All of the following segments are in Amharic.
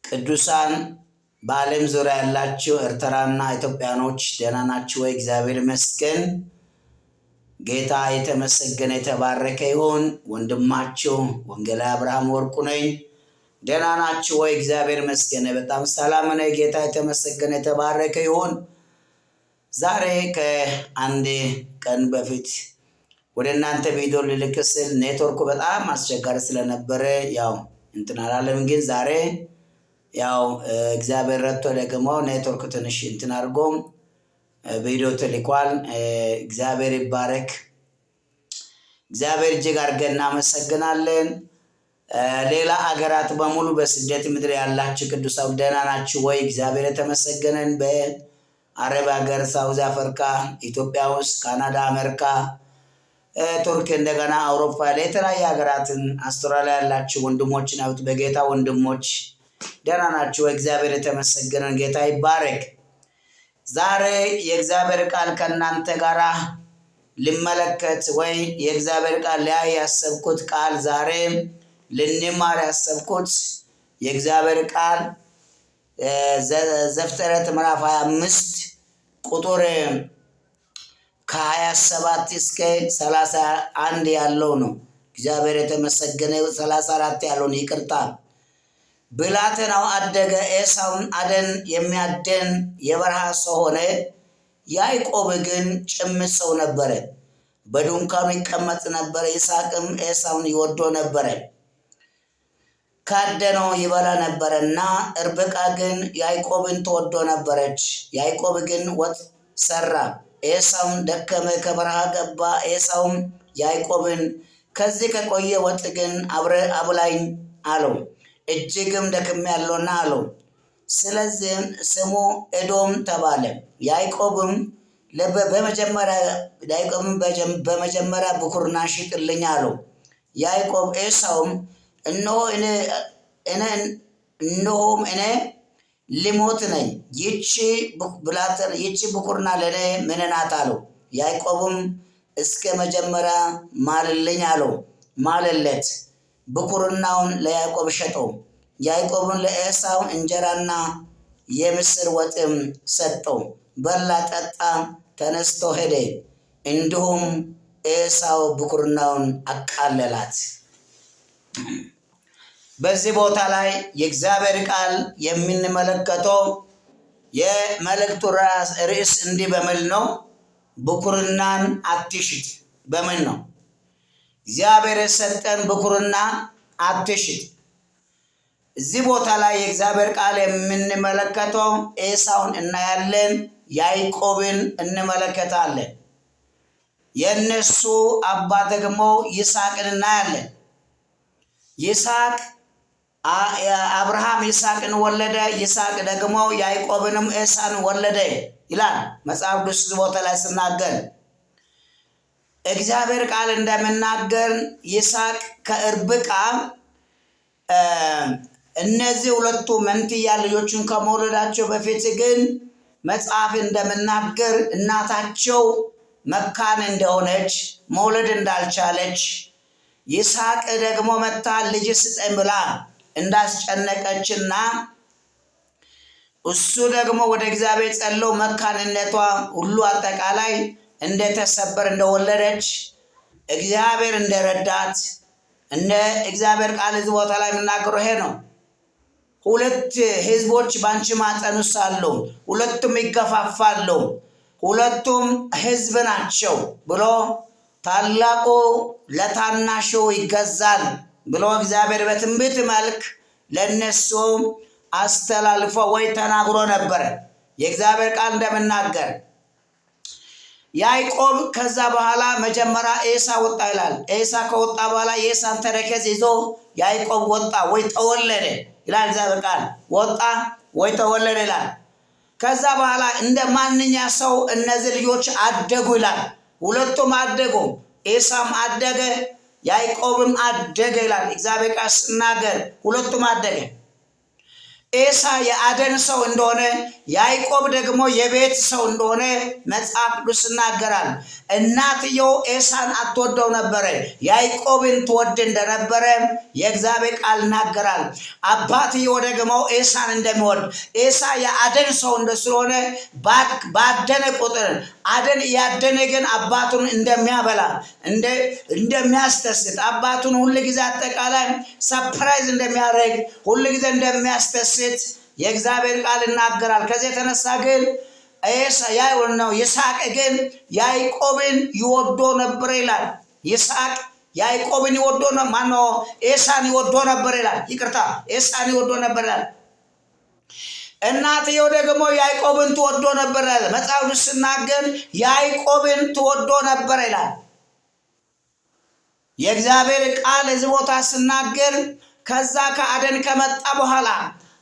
ቅዱሳን በዓለም ዙሪያ ያላችሁ ኤርትራና ኢትዮጵያኖች ደህና ናችሁ ወይ? እግዚአብሔር ይመስገን። ጌታ የተመሰገነ የተባረከ ይሁን። ወንድማችሁ ወንጌላዊ አብርሃም ወርቁ ነኝ። ደህና ናችሁ ወይ? እግዚአብሔር ይመስገን፣ በጣም ሰላም ነኝ። ጌታ የተመሰገነ የተባረከ ይሁን። ዛሬ ከአንድ ቀን በፊት ወደ እናንተ ቪዲዮ ልልክ ስል ኔትወርኩ በጣም አስቸጋሪ ስለነበረ ያው እንትን አላለም። ግን ዛሬ ያው እግዚአብሔር ረድቶ ደግሞ ኔትወርክ ትንሽ እንትን አድርጎ ቪዲዮ ተልኳል። እግዚአብሔር ይባረክ። እግዚአብሔር እጅግ አድርገን እናመሰግናለን። ሌላ አገራት በሙሉ በስደት ምድር ያላችሁ ቅዱሳን ደህና ናችሁ ወይ? እግዚአብሔር የተመሰገነን። በአረብ ሀገር፣ ሳውዝ አፍሪካ፣ ኢትዮጵያ ውስጥ፣ ካናዳ፣ አሜሪካ፣ ቱርክ፣ እንደገና አውሮፓ ላይ የተለያየ ሀገራትን አውስትራሊያ ያላችሁ ወንድሞች ናት በጌታ ወንድሞች ደህና ናችሁ ወይ? እግዚአብሔር የተመሰገነን። ጌታ ይባረክ። ዛሬ የእግዚአብሔር ቃል ከእናንተ ጋር ልመለከት ወይ የእግዚአብሔር ቃል ሊያይ ያሰብኩት ቃል፣ ዛሬ ልንማር ያሰብኩት የእግዚአብሔር ቃል ዘፍጥረት ምዕራፍ 25 ቁጥር ከ27 እስከ 31 ያለው ነው። እግዚአብሔር የተመሰገነ፣ 34 ያለውን ይቅርታ። ብላቴናው አደገ፣ ኤሳውን አደን የሚያደን የበረሃ ሰው ሆነ። ያዕቆብ ግን ጭምት ሰው ነበረ፣ በድንኳኑ ይቀመጥ ነበረ። ይስሐቅም ኤሳውን ይወዶ ነበረ፣ ካደነው ይበላ ነበረና። ርብቃ ግን ያዕቆብን ትወዶ ነበረች። ያዕቆብ ግን ወጥ ሰራ፣ ኤሳውም ደከመ፣ ከበረሃ ገባ። ኤሳውም ያዕቆብን ከዚህ ከቆየ ወጥ ግን አብረ አብላኝ አለው፣ እጅግም ደክሜያለሁና አለው። ስለዚህም ስሙ ኤዶም ተባለ። ያዕቆብም በመጀመሪያ ብኩርና ሽጥልኝ አለው። ያዕቆብ ኤሳውም እነሆም እኔ ልሞት ነኝ፣ ይቺ ብኩርና ለእኔ ምን ናት አለው። ያዕቆብም እስከ መጀመሪያ ማልልኝ አለው። ማለለት፣ ብኩርናውን ለያዕቆብ ሸጠው። ያዕቆብን ለኤሳው እንጀራና የምስር ወጥም ሰጠው። በላ፣ ጠጣ፣ ተነስቶ ሄደ። እንዲሁም ኤሳው ብኩርናውን አቃለላት። በዚህ ቦታ ላይ የእግዚአብሔር ቃል የምንመለከተው የመልእክቱ ርዕስ እንዲህ በሚል ነው፣ ብኩርናን አትሽጥ በሚል ነው። እግዚአብሔር የሰጠን ብኩርና አትሽጥ። እዚህ ቦታ ላይ የእግዚአብሔር ቃል የምንመለከተው ኤሳውን እናያለን፣ ያዕቆብን እንመለከታለን። የእነሱ አባት ደግሞ ይስሐቅን እናያለን። ይስሐቅ፣ አብርሃም ይስሐቅን ወለደ። ይስሐቅ ደግሞ ያዕቆብንም ኤሳን ወለደ ይላል መጽሐፍ ቅዱስ። ቦታ ላይ ስናገር እግዚአብሔር ቃል እንደምናገር ይስሐቅ ከእርብቃ እነዚህ ሁለቱ መንትያ ልጆችን ከመውለዳቸው በፊት ግን መጽሐፍ እንደምናገር እናታቸው መካን እንደሆነች፣ መውለድ እንዳልቻለች፣ ይስሐቅ ደግሞ መታ ልጅ ስጠኝ ብላ እንዳስጨነቀችና እሱ ደግሞ ወደ እግዚአብሔር ጸልዮ መካንነቷ ሁሉ አጠቃላይ እንደተሰበር፣ እንደወለደች፣ እግዚአብሔር እንደረዳት እንደ እግዚአብሔር ቃል እዚህ ቦታ ላይ የምናገረው ይሄ ነው። ሁለት ህዝቦች በአንቺ ማህፀን ውስጥ አሉ፣ ሁለቱም ይገፋፋሉ፣ ሁለቱም ህዝብ ናቸው ብሎ፣ ታላቁ ለታናሹ ይገዛል ብሎ እግዚአብሔር በትንቢት መልክ ለእነሱ አስተላልፎ ወይ ተናግሮ ነበረ። የእግዚአብሔር ቃል እንደምናገር ያዕቆብ ከዛ በኋላ መጀመሪያ ኤሳ ወጣ ይላል። ኤሳ ከወጣ በኋላ የኤሳን ተረከዝ ይዞ ያዕቆብ ወጣ ወይ ተወለደ ይላል። እግዚአብሔር ቃል ወጣ ወይ ተወለደ ይላል። ከዛ በኋላ እንደ ማንኛ ሰው እነዚህ ልጆች አደጉ ይላል። ሁለቱም አደጉ። ኤሳም አደገ፣ ያዕቆብም አደገ ይላል። እግዚአብሔር ቃል ስናገር ሁለቱም አደገ። ኤሳ የአደን ሰው እንደሆነ፣ ያዕቆብ ደግሞ የቤት ሰው እንደሆነ መጽሐፍ ቅዱስ ይናገራል። እናትየው ኤሳን አትወደው ነበረ፣ ያዕቆብን ትወድ እንደነበረ የእግዚአብሔር ቃል ይናገራል። አባትየው ደግሞ ኤሳን እንደሚወድ፣ ኤሳ የአደን ሰው ስለሆነ ባደነ ቁጥር አደን እያደነ ግን አባቱን እንደሚያበላ፣ እንደሚያስደስት፣ አባቱን ሁል ጊዜ አጠቃላይ surprise እንደሚያደርግ፣ ሁል ጊዜ እንደሚያስደስት የእግዚአብሔር ቃል ይናገራል። ከዚህ የተነሳ ግን ነው ይስሐቅ ግን ያዕቆብን ይወዶ ነበር ይላል። ይስሐቅ ያዕቆብን ይወዶ፣ ማነው፣ ኤሳን ይወዶ ነበር ይላል። ይቅርታ፣ ኤሳን ይወዶ ነበር ይላል። እናትየው ደግሞ ያዕቆብን ትወዶ ነበር ይላል። መጽሐፍ ቅዱስ ሲናገር ያዕቆብን ትወዶ ነበር ይላል። የእግዚአብሔር ቃል እዚህ ቦታ ስናገር ከዛ ከአደን ከመጣ በኋላ፣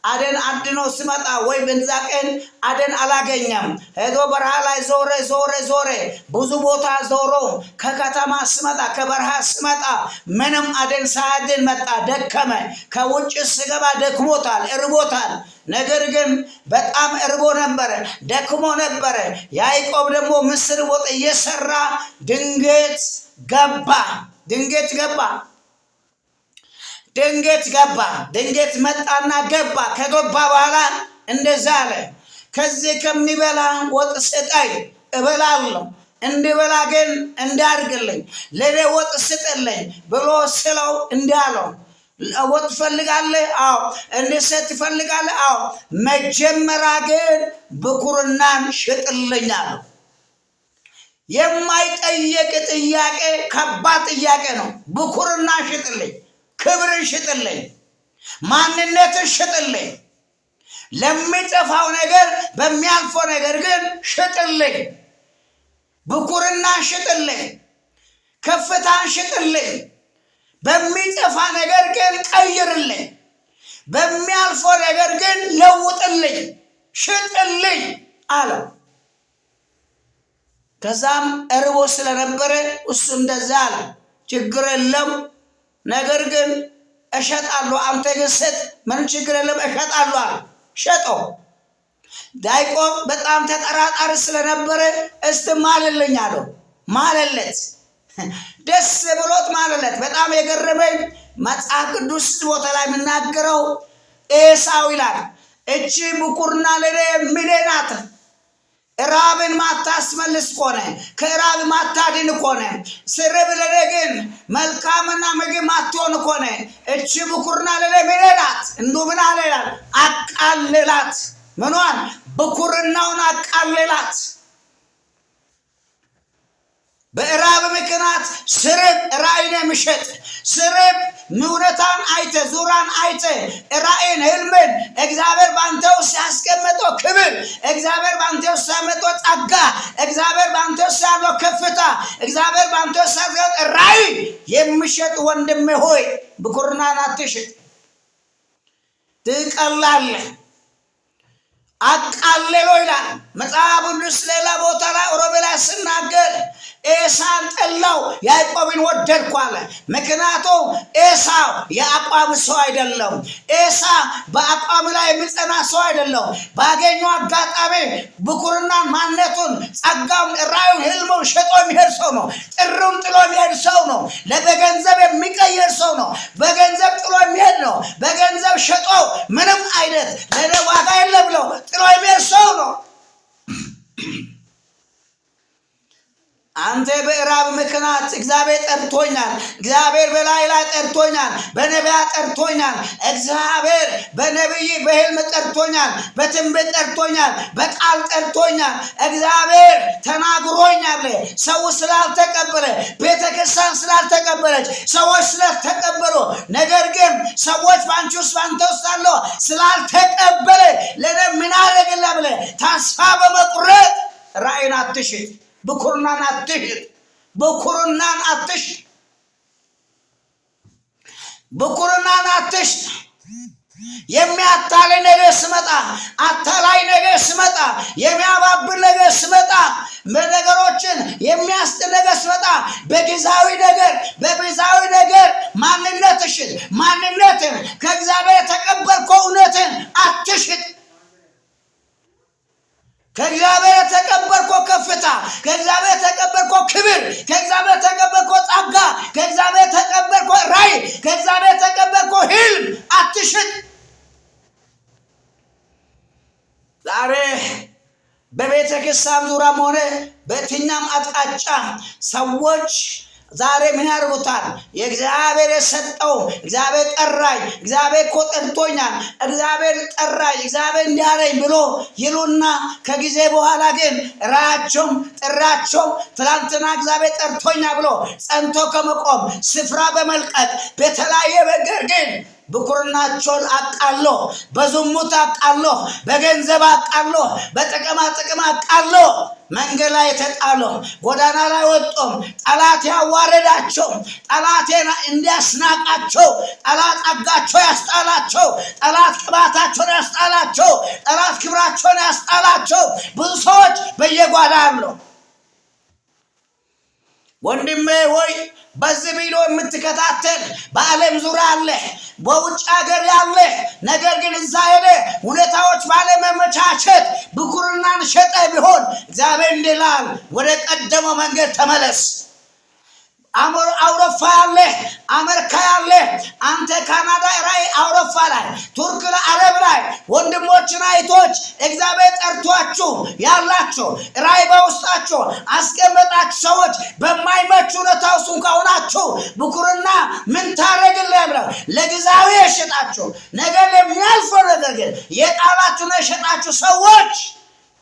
አደን አድኖ ስመጣ ወይ በዛ ቀን አደን አላገኘም። ሄዶ በረሃ ላይ ዞረ ዞረ ዞረ፣ ብዙ ቦታ ዞሮ ከከተማ ስመጣ፣ ከበረሃ ስመጣ ምንም አደን ሳያድን መጣ፣ ደከመ። ከውጭ ስገባ ደክሞታል፣ እርቦታል። ነገር ግን በጣም እርቦ ነበረ፣ ደክሞ ነበረ። ያዕቆብ ደግሞ ምስር ወጥ እየሰራ ድንገት ገባ፣ ድንገት ገባ፣ ድንገት ገባ፣ ድንገት መጣና ገባ። ከገባ በኋላ እንደዛ አለ፣ ከዚህ ከሚበላ ወጥ ስጠኝ እበላለሁ፣ እንድበላ ግን እንዳርግልኝ ለእኔ ወጥ ስጥልኝ ብሎ ስለው እንዳለው፣ ወጥ ትፈልጋለህ? አዎ። እንድሰጥ ትፈልጋለህ? አዎ። መጀመሪያ ግን ብኩርናን ሽጥልኝ አለው። የማይጠየቅ ጥያቄ፣ ከባድ ጥያቄ ነው። ብኩርና ሽጥልኝ፣ ክብርን ሽጥልኝ፣ ማንነትን ሽጥልኝ፣ ለሚጠፋው ነገር በሚያልፈው ነገር ግን ሽጥልኝ፣ ብኩርና ሽጥልኝ፣ ከፍታን ሽጥልኝ፣ በሚጠፋ ነገር ግን ቀይርልኝ፣ በሚያልፈው ነገር ግን ለውጥልኝ፣ ሽጥልኝ አለው። ከዛም እርቦ ስለነበረ እሱ እንደዛ አለ፣ ችግር የለም፣ ነገር ግን እሸጣለሁ፣ አንተ ግን ስጥ፣ ምንም ችግር የለም፣ እሸጣለሁ አለ። ሸጠው። ያዕቆብ በጣም ተጠራጣሪ ስለነበረ እስቲ ማልልኝ አለው። ማለለት፣ ደስ ብሎት ማለለት። በጣም የገረመኝ መጽሐፍ ቅዱስ ቦታ ላይ የምናገረው ኤሳው ይላል፣ እቺ ብኩርና ለኔ ምኔ ናት? ራብን ማታስመልስ ከሆነ፣ ከራብ ማታድን ከሆነ፣ ስርብ ለኔ ግን መልካምና ምግብ ማትሆን ከሆነ፣ እቺ ብኩርና ለኔ ምኔ ናት? እንዱ ምን አለ ይላል፣ አቃልላት። ምኗን? ብኩርናውን አቃልላት። በእራብ ምክንያት ስርብ ራእይን የሚሸጥ፣ ስርብ እውነታን አይተ፣ ዙራን አይተ፣ ራእይን፣ ህልምን፣ እግዚአብሔር በአንተ ውስጥ ያስቀመጠው ክብር፣ እግዚአብሔር በአንተ ውስጥ ያመጠው ጸጋ፣ እግዚአብሔር በአንተ ውስጥ ያለው ከፍታ፣ እግዚአብሔር በአንተ ውስጥ ያስቀመጠው ራእይ የሚሸጥ ወንድሜ ሆይ፣ ብኩርናን አትሽጥ፣ ትቀላለህ። አቃልሎ ይላል መጽሐፍ ቅዱስ። ሌላ ቦታ ላይ ሮሜ ላይ ስናገር ኤሳን ጠላው ያዕቆብን ወደድኩ አለ። ምክንያቱም ኤሳው የአቋም ሰው አይደለም። ኤሳ በአቋም ላይ የሚጸና ሰው አይደለም። ባገኘው አጋጣሚ ብኩርናን፣ ማንነቱን፣ ጸጋውን፣ ራእዩን፣ ህልሙን ሸጦ የሚሄድ ሰው ነው። ጥሩን ጥሎ የሚሄድ ሰው ነው። ለበገንዘብ የሚቀየር ሰው ነው። በገንዘብ ጥሎ የሚሄድ ነው። በገንዘብ ሸጦ ምንም አይነት ለእኔ ዋጋ የለም ብሎ ጥሎ የሚሄድ ሰው ነው። አንተ በእራብ ምክንያት እግዚአብሔር ጠርቶኛል። እግዚአብሔር በላይ ላይ ጠርቶኛል። በነቢያት ጠርቶኛል። እግዚአብሔር በነቢይ በህልም ጠርቶኛል። በትንቢት ጠርቶኛል። በቃል ጠርቶኛል። እግዚአብሔር ተናግሮኛል። ሰው ስላልተቀበለ፣ ቤተክርስቲያን ስላልተቀበለች፣ ሰዎች ስላልተቀበሉ፣ ነገር ግን ሰዎች በአንቺ ውስጥ፣ በአንተ ውስጥ አለው ስላልተቀበለ ለእኔ ምን አደረግልህ ብለህ ተስፋ በመቁረጥ ራእይን አትሽጥ። ብኩርናን አትሽጥ። ብኩርናን አትሽጥ። ብኩርናን አትሽጥ። የሚያታልል ነገር ስመጣ፣ አታላይ ነገር ስመጣ፣ የሚያባብል ነገር ስመጣ፣ ነገሮችን የሚያስጥል ነገር ስመጣ፣ በጊዜያዊ ነገር፣ በጊዜያዊ ነገር ማንነትሽን፣ ማንነትን፣ ከእግዚአብሔር የተቀበልከው እውነትን አትሽጥ። አትሽጥ። ከእግዚአብሔር የተቀበልከው ከፍታ፣ ከእግዚአብሔር የተቀበልከው ክብር፣ ከእግዚአብሔር የተቀበልከው ጸጋ፣ ከእግዚአብሔር የተቀበልከው ራእይ፣ ከእግዚአብሔር የተቀበልከው ህልም አትሽጥ። ዛሬ በቤተ ክርስቲያን ዙሪያም ሆነ በየትኛም አቅጣጫ ሰዎች ዛሬ ምን ያደርጉታል? የእግዚአብሔር የሰጠው፣ እግዚአብሔር ጠራኝ፣ እግዚአብሔር እኮ ጠርቶኛል፣ እግዚአብሔር ጠራኝ፣ እግዚአብሔር እንዲያረኝ ብሎ ይሉና ከጊዜ በኋላ ግን ራያቸውም ጥራቸውም ትላንትና እግዚአብሔር ጠርቶኛል ብሎ ጸንቶ ከመቆም ስፍራ በመልቀቅ በተለያየ ነገር ግን ብኩርናቸውን አቃሎ፣ በዝሙት አቃሎ፣ በገንዘብ አቃሎ፣ በጥቅማ ጥቅም አቃሎ መንገድ ላይ የተጣሉ፣ ጎዳና ላይ ወጡም፣ ጠላት ያዋረዳቸው፣ ጠላት እንዲያስናቃቸው፣ ጠላት ጸጋቸው ያስጣላቸው፣ ጠላት ቅባታቸውን ያስጣላቸው፣ ጠላት ክብራቸውን ያስጣላቸው ብዙ ሰዎች በየጓዳ አሉ። ወንድሜ ወይ፣ በዚህ ቪዲዮ የምትከታተል፣ በዓለም ዙሪያ አለ፣ በውጭ ሀገር ያለ፣ ነገር ግን እዛ ሄደ ሁኔታዎች ባለመመቻቸት ብኩርናን ሸጠ ቢሆን እግዚአብሔር እንዲላል ወደ ቀደመው መንገድ ተመለስ። አውሮፓ ያለ፣ አሜሪካ ያለ፣ አንተ ካናዳ ላይ፣ አውሮፓ ላይ፣ ቱርክ ላይ፣ አረብ ላይ ወንድሞችና እህቶች፣ እግዚአብሔር ጠርቷችሁ ያላችሁ፣ ራእይ በውስጣችሁ አስቀመጣችሁ ሰዎች፣ በማይመች ሁኔታ ውስጥ እንኳ ሆናችሁ ብኩርና ምን ታደርግልህ ብለው ለጊዜያዊ የሸጣችሁ ነገር፣ ለሚያልፈው ነገር ግን የጣላችሁና የሸጣችሁ ሰዎች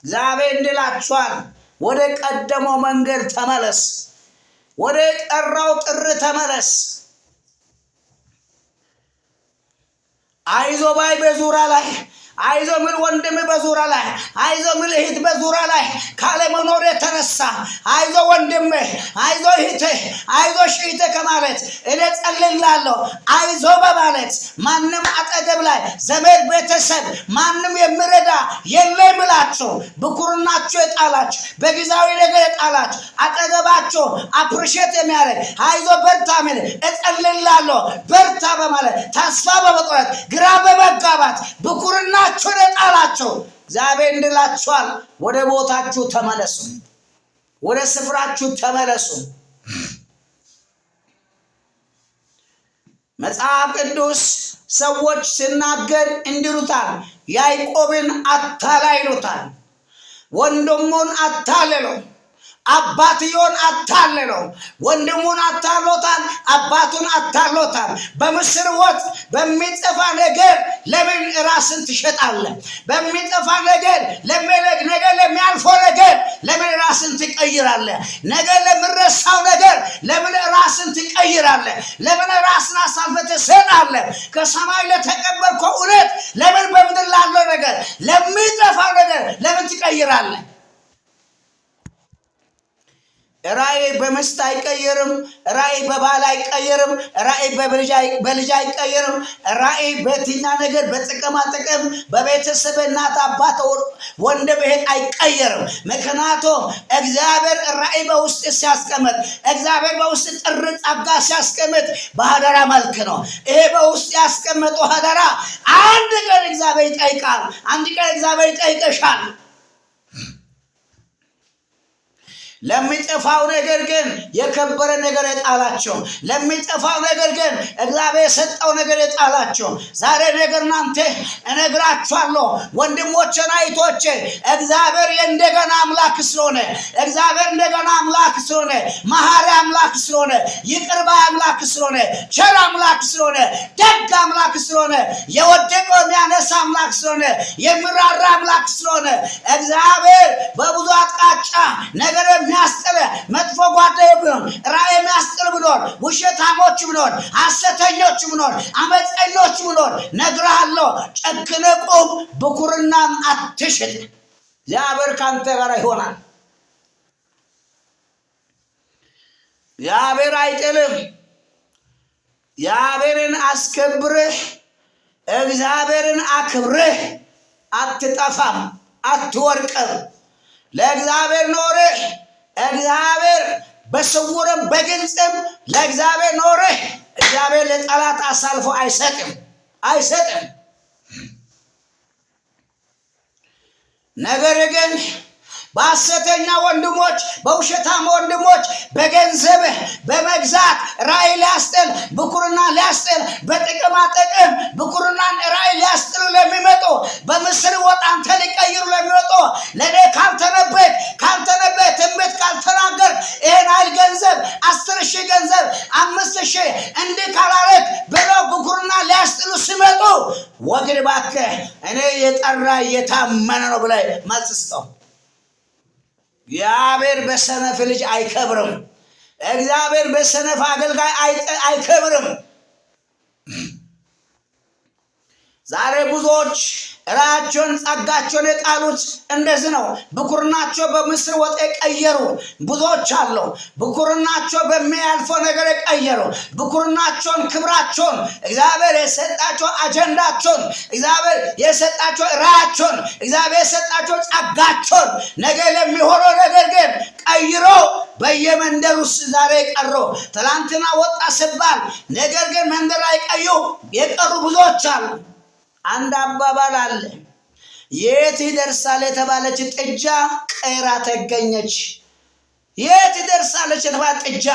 እግዚአብሔር እንድላችኋል፣ ወደ ቀደመው መንገድ ተመለስ። ወደ ጠራው ጥሪ ተመለስ። አይዞ ባይ በዙሪያ ላይ፣ አይዞ ሚል ወንድም በዙሪያ ላይ፣ አይዞ ሚል እህት በዙሪያ ላይ ካለመኖር የተነሳ አይዞ ወንድሜ፣ አይዞ እህቴ፣ አይዞሽ እህቴ ከማለት፣ እኔ ጸልላለሁ አይዞ በማለት ማንም አጠገብ ላይ ዘመድ፣ ቤተሰብ ማንም የሚረዳ የለም ብላችሁ ብኩርናችሁ የጣላችሁ፣ በጊዜያዊ ነገር የጣላችሁ፣ አጠገባችሁ appreciate የሚያደርግ፣ አይዞ በርታ ሚል፣ እጸልላለሁ በርታ በማለት ተስፋ በመቁረጥ ግራ በመጋባት ብኩርናችሁን የጣላችሁ እግዚአብሔር እንድላችኋል፣ ወደ ቦታችሁ ተመለሱ፣ ወደ ስፍራችሁ ተመለሱ። መጽሐፍ ቅዱስ ሰዎች ሲናገር እንዲሉታል፣ ያዕቆብን አታላይ ይሉታል። ወንድሙን አታለለው፣ አባትዮን አታለለው። ወንድሙን አታሎታል፣ አባቱን አታሎታል። በምስር ወጥ በሚጠፋ ነገር ለምን ራስን ትሸጣለህ? በሚጠፋ ነገር፣ ነገር ለሚያልፈው ነገር ለምን ራስን ትቀይራለህ? ነገር ለሚረሳው ነገር ለምን ራስን ትቀይራለህ? ለምን ራስን አሳልፈህ ትሰጣለህ? ከሰማይ ለተቀበልከው እውነት ለምን በምድር ላለው ነገር፣ ለሚጠፋው ነገር ለምን ትቀይራለህ? ራእይ በሚስት አይቀየርም። ራእይ በባል አይቀየርም። ራእይ በልጅ አይቀየርም። ራእይ በየትኛ ነገር፣ በጥቅማ ጥቅም፣ በቤተሰብ እናት፣ አባት፣ ወንድም፣ እህት አይቀየርም። ምክንያቱም እግዚአብሔር ራእይ በውስጥ ሲያስቀምጥ፣ እግዚአብሔር በውስጥ ጥሪ ጸጋ ሲያስቀምጥ በአደራ መልክ ነው። ይሄ በውስጥ ያስቀመጠው አደራ አንድ ቀን እግዚአብሔር ይጠይቃል። አንድ ቀን እግዚአብሔር ይጠይቀሻል። ለሚጠፋው ነገር ግን የከበረ ነገር የጣላቸው፣ ለሚጠፋው ነገር ግን እግዚአብሔር የሰጠው ነገር የጣላቸው፣ ዛሬ ነገር እናንተ እነግራችኋለሁ ወንድሞቼና እህቶቼ፣ እግዚአብሔር የእንደገና አምላክ ስለሆነ፣ እግዚአብሔር እንደገና አምላክ ስለሆነ፣ መሐሪ አምላክ ስለሆነ፣ ይቅር ባይ አምላክ ስለሆነ፣ ቸር አምላክ ስለሆነ፣ ደግ አምላክ ስለሆነ፣ የወደቀው የሚያነሳ አምላክ ስለሆነ፣ የሚራራ አምላክ ስለሆነ፣ እግዚአብሔር በብዙ አቅጣጫ ነገር የሚያስጥል መጥፎ ጓደኛ ቢሆን፣ ራእይ የሚያስጥል ቢኖር፣ ውሸታሞች ቢኖር፣ ሐሰተኞች ቢኖር፣ አመፀኞች ቢኖር፣ ነግሬሃለሁ፣ ጨክነህ ቁም፣ ብኩርናን አትሽጥ። እግዚአብሔር ካንተ ጋር ይሆናል። እግዚአብሔር አይጥልም። እግዚአብሔርን አስከብርህ፣ እግዚአብሔርን አክብርህ አትጠፋም፣ አትወርቅም። ለእግዚአብሔር ኖርህ፣ እግዚአብሔር በስውርም በግልጽም ለእግዚአብሔር ኖርህ፣ እግዚአብሔር ለጠላት አሳልፎ አይሰጥም፣ አይሰጥም። ነገር ግን በሐሰተኛ ወንድሞች፣ በውሸታም ወንድሞች በገንዘብህ በመግዛት ራእይ ሊያስጥል፣ ብኩርና ሊያስጥል፣ በጥቅማ ጥቅም ብኩርናን ራእይ ሊያስጥሉ ለሚመጡ፣ በምስር ወጥ አንተ ሊቀይሩ ለሚመጡ፣ ለእኔ ካልተነበይክ ትንቢት ካልተናገር፣ ይህን ያህል ገንዘብ፣ 10,000 ገንዘብ፣ 5,000 እንዲህ ካላረግ ብለው ብኩርና ሊያስጥሉ ሲመጡ ወግድ እባክህ፣ እኔ የጠራ የታመነ ነው ብለህ መልስ ስጠው። እግዚአብሔር በሰነፍ ልጅ አይከብርም። እግዚአብሔር በሰነፍ አገልጋይ አይከብርም። ዛሬ ብዙዎች ራያቸውን ጸጋቸውን የጣሉት እንደዚህ ነው። ብኩርናቸው በምስር ወጥ የቀየሩ ብዙዎች አሉ። ብኩርናቸው በሚያልፈው ነገር የቀየሩ፣ ብኩርናቸውን፣ ክብራቸውን፣ እግዚአብሔር የሰጣቸው አጀንዳቸውን፣ እግዚአብሔር የሰጣቸው ራያቸውን፣ እግዚአብሔር የሰጣቸው ጸጋቸውን ነገ ለሚሆነው ነገር ግን ቀይሮ በየመንደር ውስጥ ዛሬ ቀሮ፣ ትላንትና ወጣ ሲባል ነገር ግን መንደር ላይ ቀዩ የቀሩ ብዙዎች አሉ። አንድ አባባል አለ። የት ይደርሳል የተባለች ጥጃ ቄራ ተገኘች። የት ይደርሳለች የተባለ ጥጃ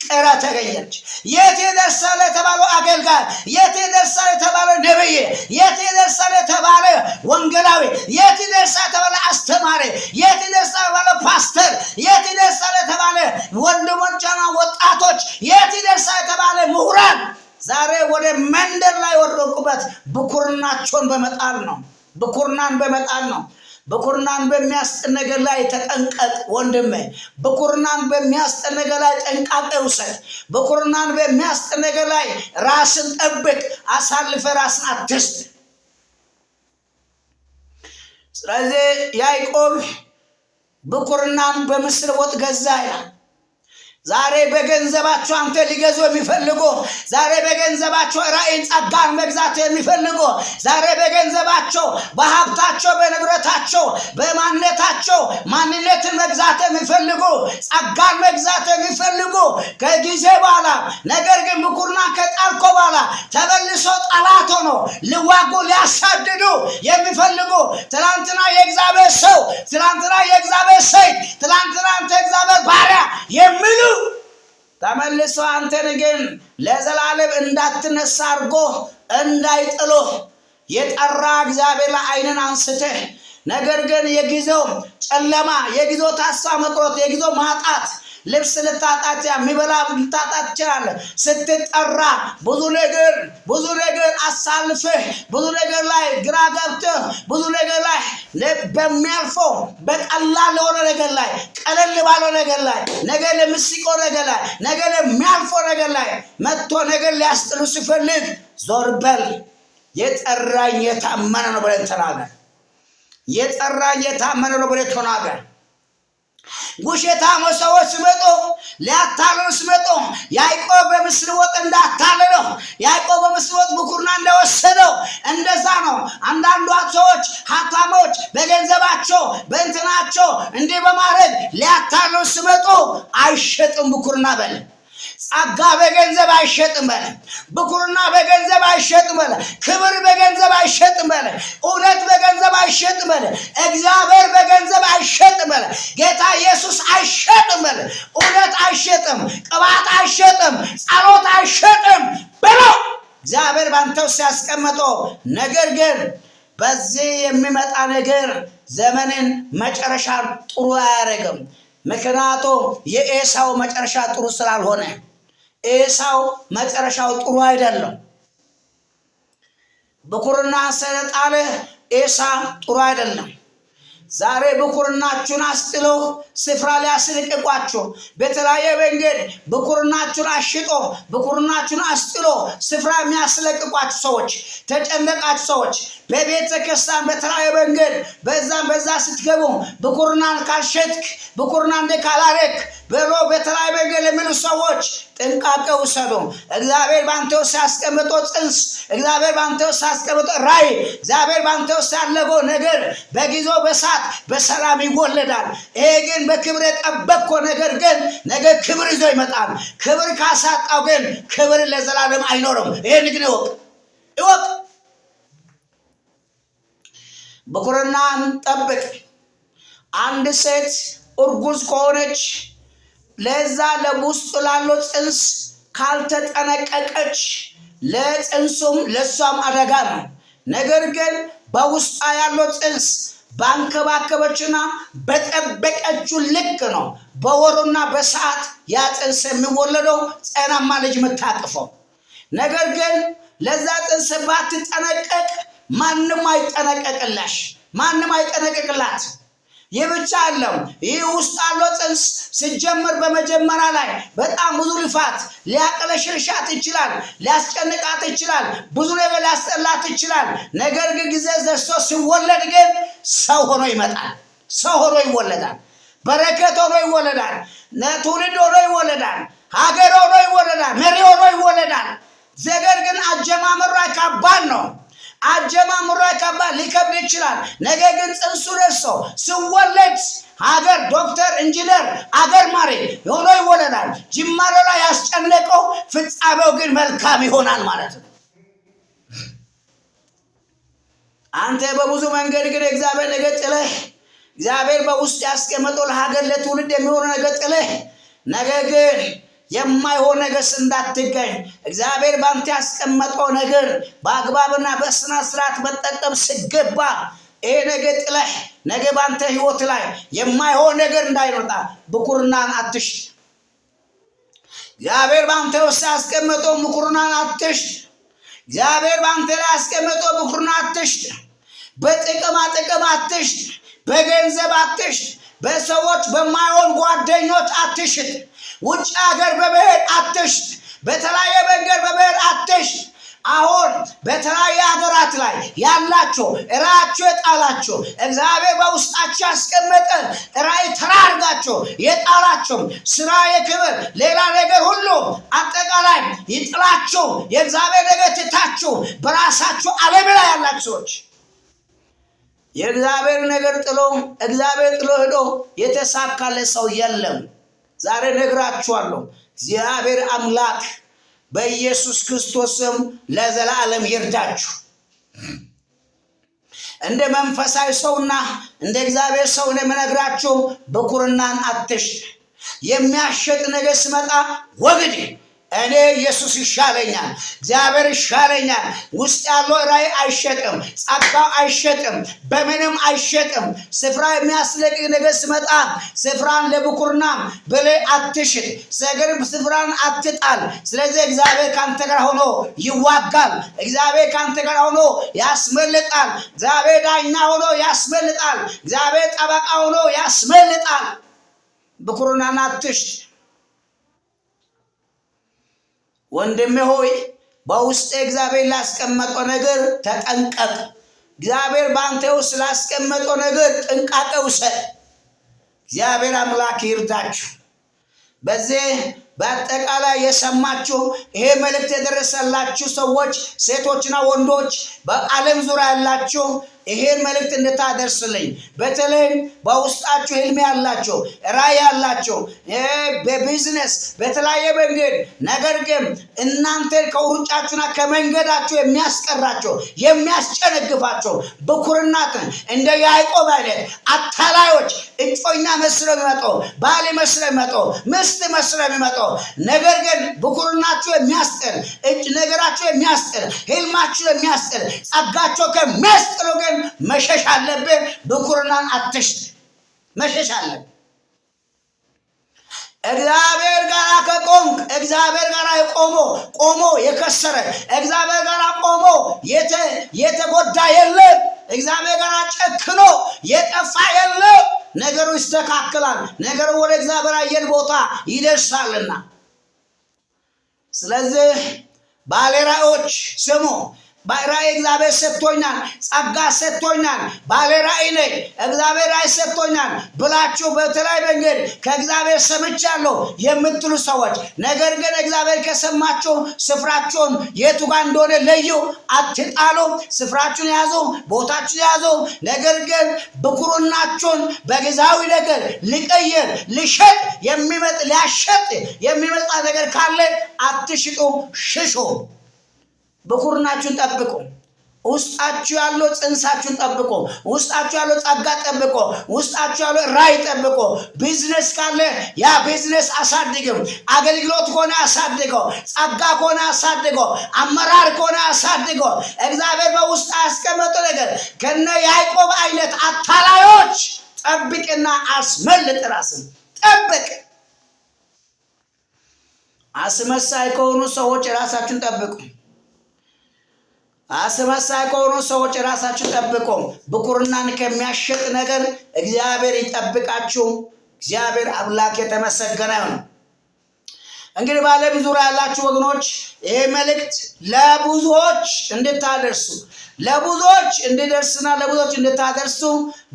ቄራ ተገኘች። የት ይደርሳል የተባለው አገልጋይ፣ የት ይደርሳል የተባለው ነብይ፣ የት ይደርሳል የተባለ ወንጌላዊ፣ የት ይደርሳል የተባለ አስተማሪ፣ የት ይደርሳል የተባለ ፓስተር፣ የት ይደርሳል የተባለ ወንድሞችና ወጣቶች፣ የት ይደርሳል የተባለ ምሁራን ዛሬ ወደ መንደር ላይ ወደቁበት ብኩርናቸውን በመጣል ነው። ብኩርናን በመጣል ነው። ብኩርናን በሚያስጥል ነገር ላይ ተጠንቀቅ ወንድሜ። ብኩርናን በሚያስጥል ነገር ላይ ጥንቃቄ ውሰድ። ብኩርናን በሚያስጥል ነገር ላይ ራስን ጠብቅ። አሳልፈ ራስን አትስጥ። ስለዚህ ያዕቆብ ብኩርናን በምስር ወጥ ገዛ ይላል። ዛሬ በገንዘባቸው አንተ ሊገዙ የሚፈልጉ፣ ዛሬ በገንዘባቸው ራእይን ጸጋን መግዛት የሚፈልጉ፣ ዛሬ በገንዘባቸው፣ በሀብታቸው፣ በንብረታቸው፣ በማንነታቸው ማንነትን መግዛት የሚፈልጉ፣ ጸጋን መግዛት የሚፈልጉ፣ ከጊዜ በኋላ ነገር ግን ብኩርና ከጣልኮ በኋላ ተመልሶ ጠላት ሆኖ ሊዋጉ ሊያሳድዱ የሚፈልጉ፣ ትናንትና የእግዚአብሔር ሰው፣ ትናንትና የእግዚአብሔር ሴት፣ ትናንትና አንተ እግዚአብሔር ባሪያ የሚሉ ተመልሶ አንተን ግን ለዘላለም እንዳትነሳ አድርጎ እንዳይጥሎ፣ የጠራ እግዚአብሔር ላይ ዓይንን አንስተህ ነገር ግን የጊዜው ጨለማ፣ የጊዜው ተስፋ መቁረጥ፣ የጊዜው ማጣት፣ ልብስ ልታጣት፣ የሚበላ ልታጣ ትችላለህ። ስትጠራ ብዙ ነገር አሳልፈህ፣ ብዙ ነገር ላይ ግራ ገብተህ፣ ብዙ ነገር ላይ በሚያልፈው በቀላል ለሆነ ነገር ላይ፣ ቀለል ባለው ነገር ላይ፣ ነገ ለሚስቀው ነገር ላይ፣ ነገ ለሚያልፈው ነገር ላይ መጥቶ ነገር ሊያስጥሉ ሲፈልግ ዞር በል። የጠራኝ የታመነ ነው ብለን ተናገር። የጠራኝ የታመነ ነው ብለን ተናገር። ውሸታም ሰዎች ሲመጡ፣ ሊያታልሉ ሲመጡ፣ ያዕቆብ በምስር ወጥ እንዳታለለው፣ ያዕቆብ በምስር ወጥ ብኩርና እንደወሰደው እንደዛ ነው። አንዳንዷ ሰዎች ሀብታሞች በገንዘባቸው በእንትናቸው እንዲህ በማድረግ ሊያታልሉ ሲመጡ አይሸጥም ብኩርና በል። ጸጋ በገንዘብ አይሸጥም በለ። ብኩርና በገንዘብ አይሸጥም በለ። ክብር በገንዘብ አይሸጥም በለ። እውነት በገንዘብ አይሸጥም በለ። እግዚአብሔር በገንዘብ አይሸጥም በለ። ጌታ ኢየሱስ አይሸጥም በለ። እውነት አይሸጥም፣ ቅባት አይሸጥም፣ ጸሎት አይሸጥም ብለው እግዚአብሔር ባንተ ውስጥ ያስቀመጠው ነገር ግን በዚህ የሚመጣ ነገር ዘመንን መጨረሻን ጥሩ አያደርግም። ምክንያቱም የኤሳው መጨረሻ ጥሩ ስላልሆነ፣ ኤሳው መጨረሻው ጥሩ አይደለም። ብኩርና ስለጣለ ኤሳ ጥሩ አይደለም። ዛሬ ብኩርናችሁን አስጥለው ስፍራ ሊያስለቅቋችሁ፣ በተለያየ መንገድ ብኩርናችሁን አሽጦ ብኩርናችሁን አስጥሎ ስፍራ የሚያስለቅቋችሁ ሰዎች፣ ተጨነቃችሁ ሰዎች፣ በቤተ ክርስቲያን በተለያየ መንገድ በዛም በዛ ስትገቡ ብኩርናን ካልሸጥክ፣ ብኩርና እንደ ካላረክ ብሎ በተለያየ መንገድ ለሚሉ ሰዎች ጥንቃቄ ውሰዱ። እግዚአብሔር በአንተ ውስጥ ያስቀመጠው ጽንስ፣ እግዚአብሔር በአንተ ውስጥ ያስቀመጠው ራእይ፣ እግዚአብሔር በአንተ ውስጥ ያለገው ነገር በጊዜው በሰዓት በሰላም ይወለዳል። ይሄ ግን በክብር የጠበቅከው ነገር ግን ነገ ክብር ይዞ ይመጣል። ክብር ካሳጣው ግን ክብር ለዘላለም አይኖርም። ይሄን ግን እወቅ፣ እወቅ። ብኩርናን ጠብቅ። አንድ ሴት እርጉዝ ከሆነች ለዛ ለውስጡ ላለው ጽንስ ካልተጠነቀቀች ለጽንሱም ለእሷም አደጋ ነው። ነገር ግን በውስጧ ያለው ጽንስ ባንከባከበችና በጠበቀችው ልክ ነው በወሩና በሰዓት ያ ጽንስ የሚወለደው፣ ጤናማ ልጅ የምታቅፈው። ነገር ግን ለዛ ጽንስ ባትጠነቀቅ ማንም አይጠነቀቅላሽ፣ ማንም አይጠነቀቅላት። ይህ ብቻ አለም። ይህ ውስጥ ያለው ጽንስ ሲጀመር በመጀመሪያ ላይ በጣም ብዙ ልፋት ሊያቀለሽልሻት ይችላል፣ ሊያስጨንቃት ይችላል፣ ብዙ ነገር ሊያስጠላት ይችላል። ነገር ግን ጊዜ ደርሶ ሲወለድ ግን ሰው ሆኖ ይመጣል። ሰው ሆኖ ይወለዳል። በረከት ሆኖ ይወለዳል። ትውልድ ሆኖ ይወለዳል። ሀገር ሆኖ ይወለዳል። መሪ ሆኖ ይወለዳል። ነገር ግን አጀማመሯ ከባድ ነው። አጀማመሯ ከባድ ሊከብድ ይችላል። ነገር ግን ጽንሱ ደርሶ ሲወለድ ሀገር ዶክተር፣ ኢንጂነር፣ አገር መሪ ሆኖ ይወለዳል። ጅማሬ ላይ ያስጨነቀው ፍጻሜው ግን መልካም ይሆናል ማለት ነው። አንተ በብዙ መንገድ ግን እግዚአብሔር ነገር ጥለህ፣ እግዚአብሔር በውስጥ ያስቀመጠው ለሀገር ለትውልድ የሚሆነ ነገር ጥለህ፣ ነገር ግን የማይሆን ነገር እንዳትገኝ፣ እግዚአብሔር በአንተ ያስቀመጠው ነገር በአግባብና በስነ ስርዓት መጠቀም ሲገባ ይሄ ነገር ጥለህ ነገ በአንተ ህይወት ላይ የማይሆን ነገር እንዳይመጣ ብኩርናን አትሽጥ። እግዚአብሔር በአንተ ውስጥ ያስቀመጠው ብኩርናን አትሽጥ። እግዚአብሔር በአንተ ላይ ያስቀመጠው ብኩርና አትሽጥ። በጥቅማ ጥቅም አትሽጥ። በገንዘብ አትሽጥ። በሰዎች በማይሆን ጓደኞች አትሽጥ። ውጭ ሀገር በመሄድ አትሽጥ። በተለያየ መንገድ በመሄድ አትሽጥ። አሁን በተለያየ ሀገራት ላይ ያላችሁ፣ ራእያችሁ የጣላችሁ፣ እግዚአብሔር በውስጣችሁ ያስቀመጠ ራእይ ተራርጋችሁ የጣላችሁ፣ ስራ፣ የክብር ሌላ ነገር ሁሉ አጠቃላይ ይጥላችሁ፣ የእግዚአብሔር ነገር ትታችሁ በራሳችሁ ዓለም ላይ ያላችሁ ሰዎች፣ የእግዚአብሔር ነገር ጥሎ፣ እግዚአብሔር ጥሎ ሄዶ የተሳካለት ሰው የለም። ዛሬ ነግራችኋለሁ። እግዚአብሔር አምላክ በኢየሱስ ክርስቶስ ስም ለዘላለም ይርዳችሁ። እንደ መንፈሳዊ ሰውና እንደ እግዚአብሔር ሰው እንደምነግራችሁ ብኩርናን አትሽጥ። የሚያሸጥ ነገር ሲመጣ ወግድ። እኔ ኢየሱስ ይሻለኛል፣ እግዚአብሔር ይሻለኛል። ውስጥ ያለው ራእይ አይሸጥም፣ ጸጋው አይሸጥም፣ በምንም አይሸጥም። ስፍራ የሚያስለቅቅ ነገር ሲመጣ ስፍራን ለብኩርና ብለህ አትሽጥ፣ ነገር ስፍራን አትጣል። ስለዚህ እግዚአብሔር ከአንተ ጋር ሆኖ ይዋጋል። እግዚአብሔር ከአንተ ጋር ሆኖ ያስመልጣል። እግዚአብሔር ዳኛ ሆኖ ያስመልጣል። እግዚአብሔር ጠበቃ ሆኖ ያስመልጣል። ብኩርናን አትሽጥ። ወንድሜ ሆይ፣ በውስጥ እግዚአብሔር ላስቀመጠው ነገር ተጠንቀቅ። እግዚአብሔር በአንተ ውስጥ ላስቀመጠው ነገር ጥንቃቄ ውሰድ። እግዚአብሔር አምላክ ይርዳችሁ። በዚህ በአጠቃላይ የሰማችሁ፣ ይሄ መልእክት የደረሰላችሁ ሰዎች፣ ሴቶችና ወንዶች በዓለም ዙሪያ ያላችሁ ይሄን መልእክት እንድታደርስልኝ፣ በተለይም በውስጣችሁ ህልም ያላችሁ፣ ራዕይ ያላችሁ፣ በቢዝነስ በተለያየ መንገድ፣ ነገር ግን እናንተ ከሩጫችሁና ከመንገዳችሁ የሚያስቀራችሁ፣ የሚያስጨነግፋችሁ ብኩርናትን እንደ ያዕቆብ አይነት አታላዮች፣ እጮኛ መስለው የሚመጡ፣ ባል መስለው የሚመጡ፣ ሚስት መስለው የሚመጡ፣ ነገር ግን ብኩርናችሁ የሚያስጥል፣ እጅ ነገራችሁ የሚያስጥል፣ ህልማችሁ የሚያስጥል፣ ጸጋቸው ከሚያስጥሉ ግን መሸሽ አለብህ። ብኩርናን አትሽጥ፣ መሸሽ አለብህ። እግዚአብሔር ጋር ከቆምክ፣ እግዚአብሔር ጋር ቆሞ ቆሞ የከሰረ፣ እግዚአብሔር ጋር ቆሞ የተጎዳ የለም። እግዚአብሔር ጋር ጨክኖ የጠፋ የለም። ነገሩ ይስተካከላል። ነገሩ ወደ እግዚአብሔር አየር ቦታ ይደርሳልና። ስለዚህ ባለራእዮች ስሙ። ራእይ እግዚአብሔር ሰጥቶኛል፣ ጸጋ ሰጥቶኛል፣ ባለ ራእይ ነኝ፣ እግዚአብሔር ራእይ ሰጥቶኛል ብላችሁ በተለያየ መንገድ ከእግዚአብሔር ሰምቻለሁ የምትሉ ሰዎች፣ ነገር ግን እግዚአብሔር ከሰማችሁ ስፍራችሁን የቱ ጋር እንደሆነ ለዩ፣ አትጣሉ። ስፍራችሁን ያዙ፣ ቦታችሁን ያዙ። ነገር ግን ብኩርናችሁን በጊዜያዊ ነገር ሊቀይር፣ ሊሸጥ የሚመጥ ሊያሸጥ የሚመጣ ነገር ካለ አትሽጡ፣ ሽሹ። ብኩርናችሁን ጠብቁ። ውስጣችሁ ያለው ጽንሳችሁን ጠብቆ፣ ውስጣችሁ ያለው ጸጋ ጠብቆ፣ ውስጣችሁ ያለው ራዕይ ጠብቆ፣ ቢዝነስ ካለ ያ ቢዝነስ አሳድግም። አገልግሎት ከሆነ አሳድገው፣ ጸጋ ከሆነ አሳድገው፣ አመራር ከሆነ አሳድገው። እግዚአብሔር በውስጥ ያስቀመጠው ነገር ከነ ያዕቆብ አይነት አታላዮች ጠብቅና አስመልጥ። ራስን ጠብቅ። አስመሳይ ከሆኑ ሰዎች ራሳችሁን ጠብቁ። አስመሳይ ከሆኑ ሰዎች ራሳችሁን ጠብቁ። ብኩርናን ከሚያሸጥ ነገር እግዚአብሔር ይጠብቃችሁ። እግዚአብሔር አምላክ የተመሰገነ ይሁን። እንግዲህ በዓለም ዙሪያ ያላችሁ ወገኖች፣ ይህ መልእክት ለብዙዎች እንድታደርሱ፣ ለብዙዎች እንዲደርስና ለብዙዎች እንድታደርሱ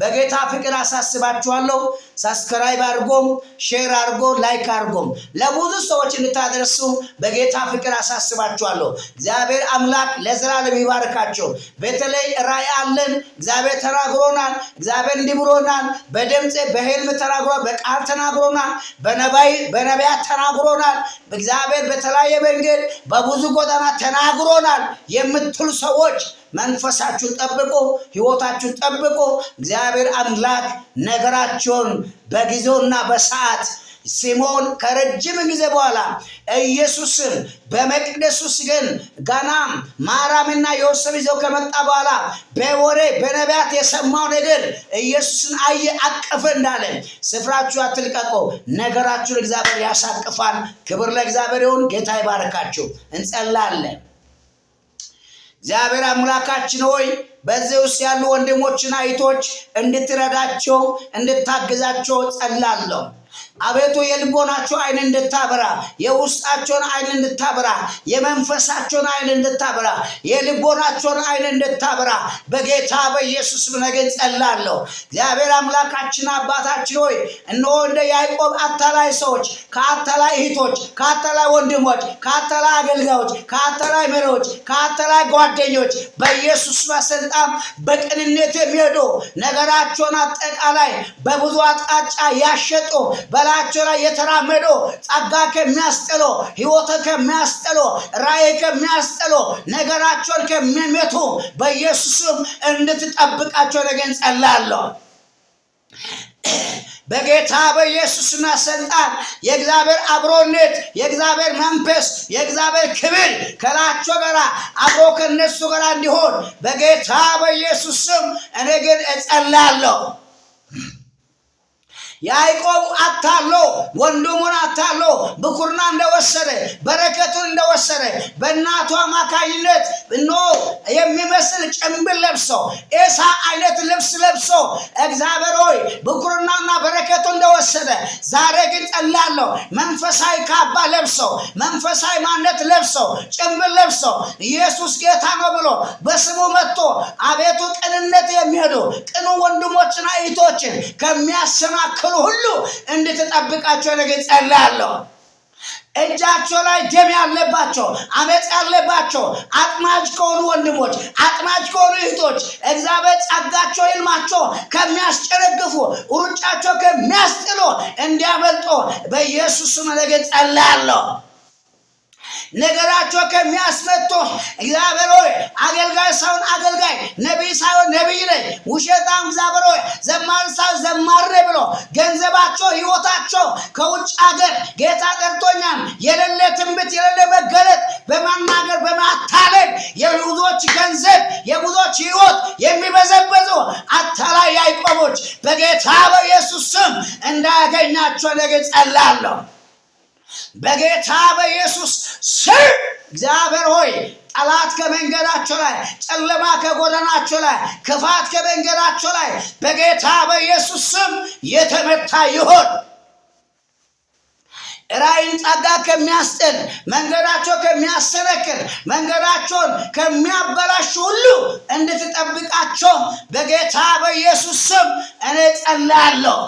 በጌታ ፍቅር አሳስባችኋለሁ። Subscribe አድርጎም፣ share አድርጎ፣ like አድርጎም ለብዙ ሰዎች እንድታደርሱ በጌታ ፍቅር አሳስባችኋለሁ። እግዚአብሔር አምላክ ለዘላለም ይባርካቸው። በተለይ ራእይ አለን። እግዚአብሔር ተናግሮናል። እግዚአብሔር እንዲህ ብሎናል። በድምፅ በህልም ተናግሮ፣ በቃል ተናግሮናል። በነቢያት ተናግሮናል። እግዚአብሔር በተለያየ መንገድ በብዙ ጎዳና ተናግሮናል የምትሉ ሰዎች መንፈሳችሁን ጠብቁ፣ ህይወታችሁን ጠብቁ። እግዚአብሔር አምላክ ነገራቸውን በጊዜውና በሰዓት፣ ሲሞን ከረጅም ጊዜ በኋላ ኢየሱስን በመቅደሱ ግን ገና ማርያምና ዮሴፍ ይዘው ከመጣ በኋላ በወሬ በነቢያት የሰማው ነገር ኢየሱስን አየ፣ አቀፈ እንዳለ፣ ስፍራችሁ አትልቀቁ። ነገራችሁን እግዚአብሔር ያሳቅፋል። ክብር ለእግዚአብሔር ይሁን። ጌታ ይባርካችሁ። እንጸላለን። እግዚአብሔር አምላካችን ሆይ፣ በዚህ ውስጥ ያሉ ወንድሞችና እህቶች እንድትረዳቸው፣ እንድታግዛቸው ጸላለሁ። አቤቱ፣ የልቦናቸው ዓይን እንድታበራ፣ የውስጣቸውን ዓይን እንድታበራ፣ የመንፈሳቸውን ዓይን እንድታበራ፣ የልቦናቸውን ዓይን እንድታበራ በጌታ በኢየሱስ ስም ነገ ጸላለሁ። እግዚአብሔር አምላካችን አባታችን ሆይ፣ እነሆ እንደ ያዕቆብ አታላይ ሰዎች፣ ከአታላይ እህቶች፣ ከአታላይ ወንድሞች፣ ከአታላይ አገልጋዮች፣ ከአታላይ መሪዎች፣ ከአታላይ ጓደኞች በኢየሱስ ስልጣን በቅንነት የሚሄዱ፣ ነገራቸውን አጠቃላይ በብዙ አቅጣጫ ያሸጡ፣ በላያቸው ላይ የተራመዱ፣ ጸጋ ከሚያስጥሉ፣ ህይወት ከሚያስጥሉ፣ ራእይ ከሚያስጥሉ፣ ነገራቸውን ከሚመቱ በኢየሱስ ስም እንድትጠብቃቸው ነገ እንጸላለሁ። በጌታ በኢየሱስና ስልጣን የእግዚአብሔር አብሮነት፣ የእግዚአብሔር መንፈስ፣ የእግዚአብሔር ክብር ከላቸው ጋር አብሮ ከነሱ ጋር እንዲሆን በጌታ በኢየሱስ ስም እኔ ግን እጸላለሁ። ያዕቆብ አታሎ፣ ወንድሙን አታሎ ብኩርና እንደወሰደ፣ በረከቱን እንደወሰደ፣ በእናቱ አማካኝነት እነሆ የሚመስል ጭንብል ለብሶ፣ ኤሳ አይነት ልብስ ለብሶ፣ እግዚአብሔር ሆይ፣ ብኩርናና በረከቱ እንደወሰደ፣ ዛሬ ግን ጸላለሁ። መንፈሳዊ ካባ ለብሶ፣ መንፈሳዊ ማንነት ለብሶ፣ ጭንብል ለብሶ፣ ኢየሱስ ጌታ ነው ብሎ በስሙ መጥቶ፣ አቤቱ፣ ቅንነት የሚሄዱ ቅኑ ወንድሞችና እህቶችን ከሚያሰናክሉ ሁሉ እንድትጠብቃቸው ነገ ጸልያለሁ። እጃቸው ላይ ደም ያለባቸው፣ አመፅ ያለባቸው፣ አጥማጅ ከሆኑ ወንድሞች፣ አጥማጅ ከሆኑ እህቶች፣ እግዚአብሔር ጸጋቸው ህልማቸው ከሚያስጨነግፉ፣ ሩጫቸው ከሚያስጥሉ እንዲያመልጡ በኢየሱስ ስም ነገ ጸልያለሁ። ነገራቸው ከሚያስመጡ፣ እግዚአብሔር ሆይ፣ አገልጋይ ሳይሆን አገልጋይ፣ ነቢይ ሳይሆን ነቢይ ነኝ፣ ውሸታም፣ እግዚአብሔር ሆይ፣ ዘማሪ ሳይሆን ዘማሪ ነኝ ብሎ ገንዘባቸው ህይወታቸው ከውጭ ሀገር ጌታ ጠርቶኛል የሌለ ትንቢት፣ የሌለ መገለጥ በመናገር በማታለል የብዙዎች ገንዘብ፣ የብዙዎች ህይወት የሚበዘበዙ አታላይ ያዕቆቦች በጌታ በኢየሱስ ስም እንዳያገኛቸው ነገ ጸላለሁ። በጌታ በኢየሱስ ስም እግዚአብሔር ሆይ፣ ጠላት ከመንገዳቸው ላይ፣ ጨለማ ከጎዳናቸው ላይ፣ ክፋት ከመንገዳቸው ላይ በጌታ በኢየሱስ ስም የተመታ ይሁን። ራእይን ጸጋ ከሚያስጥል፣ መንገዳቸው ከሚያሰነክል፣ መንገዳቸውን ከሚያበላሽ ሁሉ እንድትጠብቃቸው በጌታ በኢየሱስ ስም እኔ ጸልያለሁ።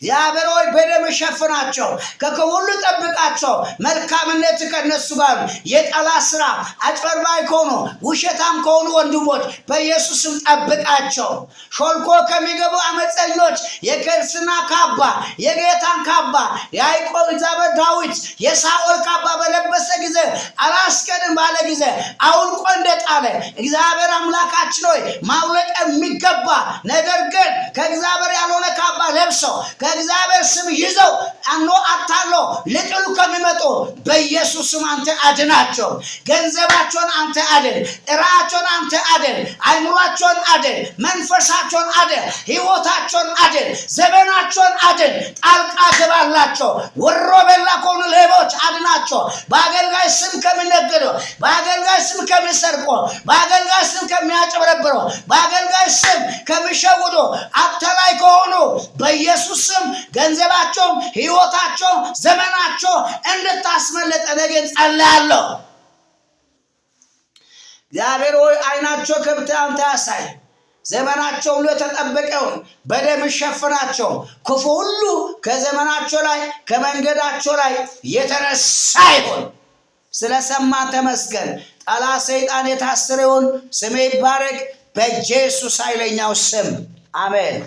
እግዚአብሔር ሆይ በደም ሸፍናቸው፣ ከክፉ ሁሉ ጠብቃቸው። መልካምነት ከነሱ ጋር። የጠላት ስራ አጭበርባሪ ከሆኑ፣ ውሸታም ከሆኑ ወንድሞች በኢየሱስም ጠብቃቸው። ሾልኮ ከሚገቡ አመፀኞች የክርስትና ካባ፣ የጌታን ካባ፣ የያዕቆብ እግዚአብሔር ዳዊት የሳኦል ካባ በለበሰ ጊዜ፣ አላስቀድም ባለ ጊዜ አውልቆ እንደጣለ፣ እግዚአብሔር አምላካችን ሆይ ማውለቅ የሚገባ ነገር ግን ከእግዚአብሔር ያልሆነ ካባ ለብሰው፣ ከእግዚአብሔር ስም ይዘው አኖ አታሎ ሊጥሉ ከሚመጡ በኢየሱስ ስም አንተ አድናቸው። ገንዘባቸውን አንተ አድን፣ ራቸውን አንተ አድን፣ አይምሯቸውን አድን፣ መንፈሳቸውን አድን፣ ህይወታቸውን አድን፣ ዘመናቸውን አድን። ጣልቃ ግባላቸው። ወሮ በላ ከሆኑ ሌቦች አድናቸው። በአገልጋይ ስም ከሚነግዱ፣ በአገልጋይ ስም ከሚሰርቁ፣ በአገልጋይ ስም ከሚያጭበረብሩ፣ በአገልጋይ ስም ከሚሸውዱ፣ አታላይ ከሆኑ በኢየሱስ ስም ገንዘባቸውም ህይወታቸው ዘመናቸው እንድታስመለጠ ነገ ጸልያለሁ። እግዚአብሔር ሆይ አይናቸው ከብተ አንተ ያሳይ። ዘመናቸው ሁሉ የተጠበቀውን በደም ሸፍናቸው። ክፉ ሁሉ ከዘመናቸው ላይ፣ ከመንገዳቸው ላይ የተነሳ ይሁን። ስለሰማ ተመስገን። ጠላት ሰይጣን የታሰረ ይሁን። ስሜ ይባረክ በኢየሱስ ኃይለኛው ስም አሜን።